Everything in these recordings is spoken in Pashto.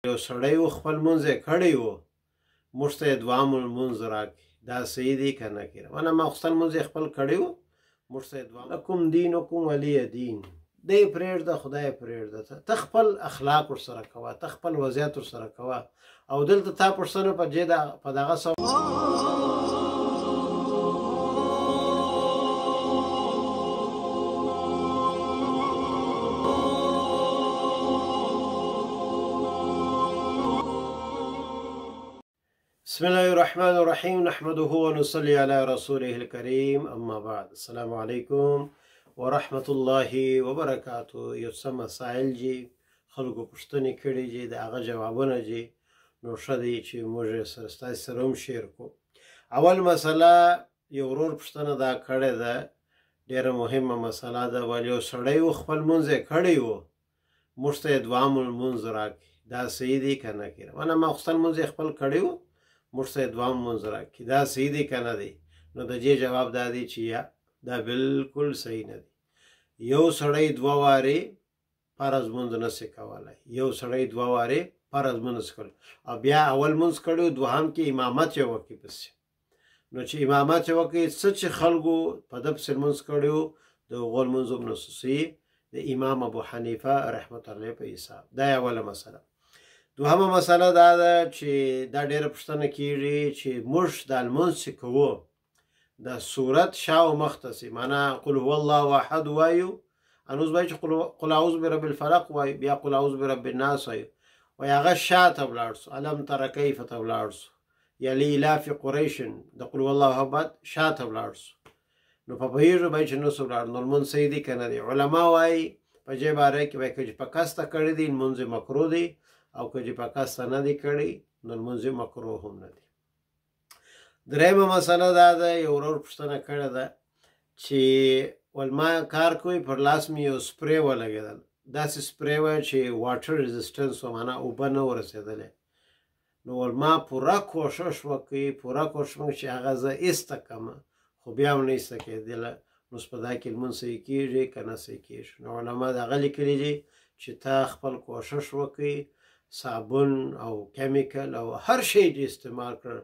یو سړی و خپل لمونځ یې کړی و، موږ ته یې دوام لمونځ راکړي، دا صحیح دی که نه کېره؟ ونه ماخوستن لمونځ یې خپل کړی و، موږ ته یې دوام لکم دینکم ولی دین، دی پرېږده، خدای پرېږده، ته خپل اخلاق ورسره کوه، ته خپل وضعیت ورسره کوه. او دلته تا پوښتنه په جې په دغه بسم الله الرحمن الرحيم، نحمده ونصلي على رسوله الكريم، اما بعد، السلام علیکم ورحمة الله وبرکاته. یو څه مسایل جي خلکو پوښتنې کړي جي، د هغه جوابونه جي، نو ښه دی چې موږ یې سره ستاسې سره هم share کړو. اول مسله، یو ورور پوښتنه دا کړې ده، ډېره مهمه مسله ده. ول یو سړی و خپل لمونځ یې کړی و، موږ ته یې دوام لمونځ راکړي، دا صحیح دی که نه کېره؟ ونه ماخوستن لمونځ یې خپل کړی و، موږ ته یې دوام لمونځ راکړي، دا صحیح دی که نه دی؟ نو د دې جواب دا دی چې یا، دا بالکل صحیح نه دی. یو سړی دوه وارې فرض لمونځ نه سي کولی، یو سړی دوه وارې فرض لمونځ نه سي کولی، او بیا اول لمونځ کړی و، دوهم کې امامت یې وکړي پسې. نو چې امامت یې وکړي، څه چې خلکو په ده پسې لمونځ کړی و، د هغو لمونځ هم نه سو صحیح، د امام ابو حنیفه رحمت الله په حساب. دا یې اوله مسله. دوهمه مسله دا ده چې دا ډېره پوښتنه کیږي چې موږ دا لمونځ چې کوو، د سورت شا او مخ ته سي، معنا قل هو الله احد وایو، انوز وایو چې قل اعوذ برب الفلق وایو، بیا قل اعوذ برب الناس وایو، وایي هغه شا ته ولاړ سو، الم تر کیف ته ولاړ سو، یا لیلاف قریش د قل هو الله احد شا ته ولاړ سو، نو په پوهېږو به چې نه سو ولاړ، نو لمونځ صحیح دی که نه دی؟ علما وایي په دې باره کې وایي که چې په قصده کړی دی لمونځ یې مکروه دی، او که چې په قصده نه دی کړی نو لمونځ یې مکروه هم نه دی. درېیمه مسله دا ده، یو ورور پوښتنه کړې ده چې ول ما کار کوي، پر لاس مې یو سپری ولګېدل، داسې سپری وه چې water resistance وه، معنا اوبه نه ورسېدلې. نو ول ما پوره کوښښ وکړي، پوره کوښښ وکړي چې هغه زه ایسته کړم، خو بیا هم نه ایسته کېدله. نو اوس په دا کې لمونځ صحیح کېږي که نه صحیح کېږي؟ نو علما دغه لیکلي دي چې تا خپل کوښښ وکړي، صابون او chemical او هر شی چې استعمال کړ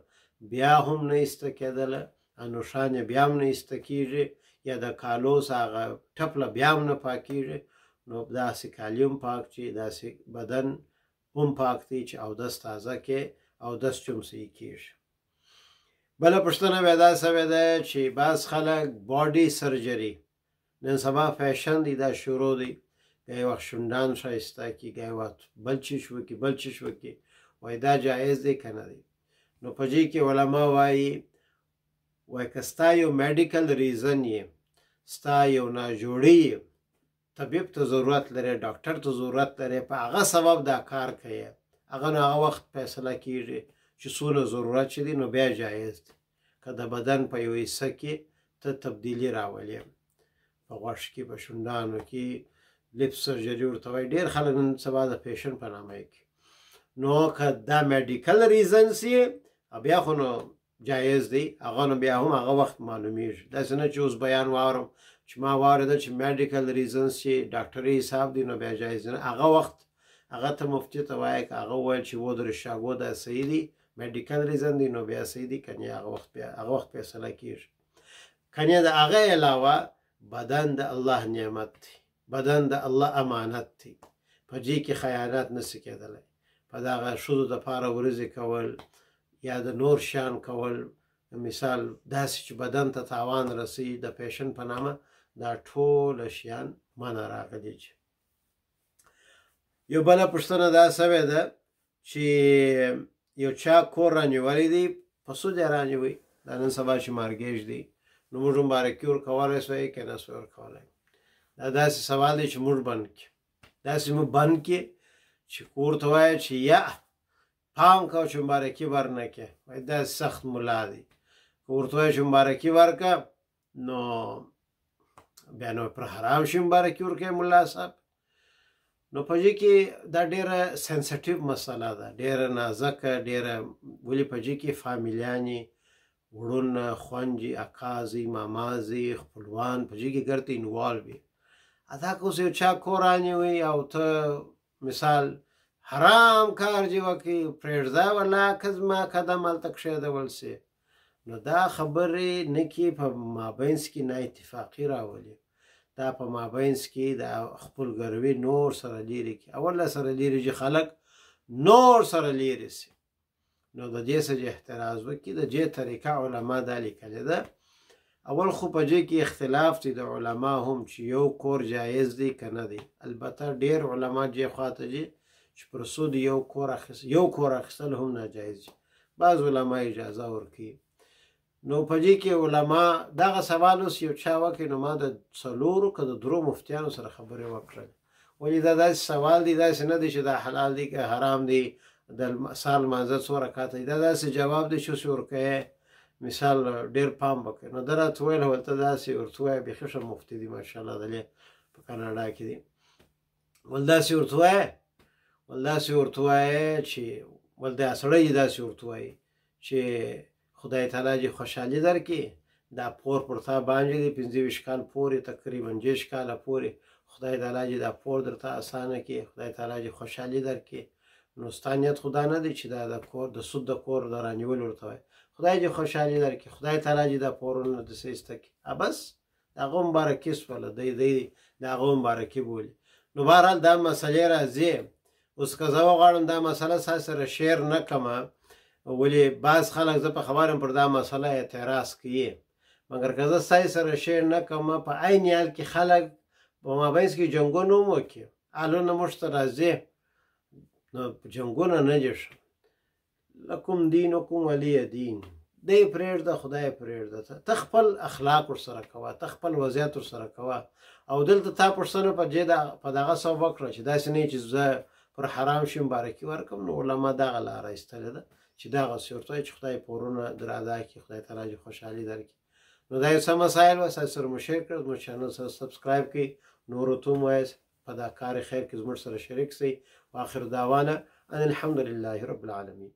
بیا هم نه ایسته کېدله، نښان یې بیا هم نه ایسته کېږي، یا د کالو څخه هغه ټپله بیا هم نه پاکېږي، نو داسې کالي هم پاک چې داسې بدن هم پاک دی چې اودس تازه کې اودس چې هم صحیح کېږي. بله پوښتنه بیا دا سوې ده چې بعض خلک body surgery، نن سبا فیشن دی، دا شروع دی، ګای وخت شونډان ښایسته کړي، ګای وخت بل چیش وکړي، بل چیش وکړي، وایي دا جایز دی که نه دی؟ نو په دې کې علما وایي، وایي که ستا یو medical reason یې، ستا یو ناجوړي یې، طبیب ته ضرورت لرې، ډاکټر ته ضرورت لرې، په هغه سبب دا کار کوي، هغه نو هغه وخت فیصله کیږي چې څونه ضرورت چې دی، نو بیا جایز دی. که د بدن په یو حصه کې ته تبدیلي راولې، په غوږ کې، په شونډانو کې، lip surgery ورته وایي، ډېر خلک نن سبا د فیشن په نامه یې کوي. نو که دا medical reasons یې، بیا خو نو جایز دی، هغه نو بیا هم هغه وخت معلومیږي. داسې نه چې اوس بیان واورم چې ما واورېدل چې medical reasons چې ډاکټري حساب دی، نو بیا جایز نه. هغه وخت هغه ته مفتي ته وایي، که هغه وویل چې ودرې شاګو دا صحیح دی، medical reason دی، نو بیا صحیح دی، کنې هغه وخت بیا هغه وخت فیصله کیږي. کنې د هغه علاوه بدن د الله نعمت دی، بدن د الله امانت دی، په دې کې خیانت نه سي کېدلی. په دغه ښځو دپاره ورځې کول یا د نور شیان کول، مثال داسې چې بدن ته تاوان رسوي د فیشن په نامه، دا ټول شیان منع راغلي دي. یو بله پوښتنه دا سوې ده چې یو چا کور رانیولی دی، په سود یې رانیوی، دا نن سبا چې mortgage دی، نو موږ مبارکي ورکولی سوی که نه سوی ورکولی؟ دا داسې سوال دی چې موږ بند کړي، داسې موږ بند کړي چې کور ته وایه چې یا پام کوه چې مبارکي ورنه کړې، وایي داسې سخت ملا دی، که ورته وایه چې مبارکي ورکړه نو بیا نو پر حرام شي مبارکي ورکوي ملا صاحب. نو په دې کې دا ډېره sensitive مسله ده، ډېره نازکه، ډېره ولې په دې کې فامیلیانې، وړونه، خوندې، اکا زوی، ماما زوی، خپلوان په دې کې ګرده involve وي. ادا که اوس یو چا کور رانیوی او ته مثال حرام کار جې وکړي، پرېږده ولاکه زما قدم هلته کښېښودل سي. نو دا خبرې نه کې په مابینځ کې نا اتفاقي راولي، دا په مابینځ کې د خپل ګروي نور سره لیرې کړي، اول له سره لیرې چې خلک نور سره لیرې سي. نو د دې څخه احتراز وکړي. د دې طریقه علما دا لیکلې ده. اول خو په دې کې اختلاف دی د علما هم چې یو کور جایز دی که نه دی. البته ډېر علما دې خواته دي چې پر سود یو کور اخیستل هم ناجایز دي، بعض علما اجازه ورکوي. نو په دې کې علما دغه سوال اوس یو چا وکړي، نو ما د څلورو که د درو مفتیانو سره خبرې وکړلې. ولې دا داسې سوال دی، داسې نه دی چې دا حلال دی که حرام دی، د سال لمانځه څو رکعته دی، دا داسې جواب دی چې اوس یې ورکوې مثال ډېر پام وکړئ. نو ده راته وویل ورته داسې ورته ووایه، بیخي ښه مفتي دی ماشاءالله، دلې په کاناډا کې دی. ول داسې ورته ووایه، ول داسې ورته ووایه چې ول دا سړی دې داسې ورته ووایي چې خدای تعالی دې خوشحالي درکړي، دا پور پر تا باندې دی 25 کال پورې، تقریبا 30 کاله پورې، خدای تعالی دې دا پور درته اسانه کړي، خدای تعالی دې خوشحالي درکړي. نو ستا نیت خو دا نه دی چې دا د کور د سود د کور د رانیولو ورته وایي، خدای دې خوشحالي درکړي، خدای تعالی دې دا پورونه د څه ایسته کړي. بس د هغه مبارکي سوله، دی د هغه مبارکي بولي. نو بهرحال دا مسئلې راځي. اوس که زه وغواړم دا مسئله ستا سره شیر نه کړم، ولې بعض خلک زه په خبر یم پر دا مسئله اعتراض کوي، مګر که زه ستا سره شیر نه کړم په عین حال کې خلک په مابینځ کې جنګونه هم وکړي، حالونه موږ ته راځي، نو جنګونه نه دي ښه. لکم دینکم ولی دین، دی پرېږده، خدای پرېږده، ته خپل اخلاق ورسره کوه، ته خپل وضعیت ورسره کوه. او دلته تا پوښتنه په دې په دغه سبب وکړه چې داسې نه چې زه پر حرام شي مبارکي ورکړم. نو علما دغه لاره ایستلې ده چې دغسې ورته وایي چې خدای پورونه در ادا کړي، خدای تعالی دې خوشحالي درکړي. نو دا یو څه مسایل وه ستاسو سره مو شیر کړل. زموږ چینل سره subscribe کړئ، نورو ته هم ووایاست، په دا کار خیر کې زموږ سره شریک سئ. واخر دعوانا ان الحمد لله رب العالمین.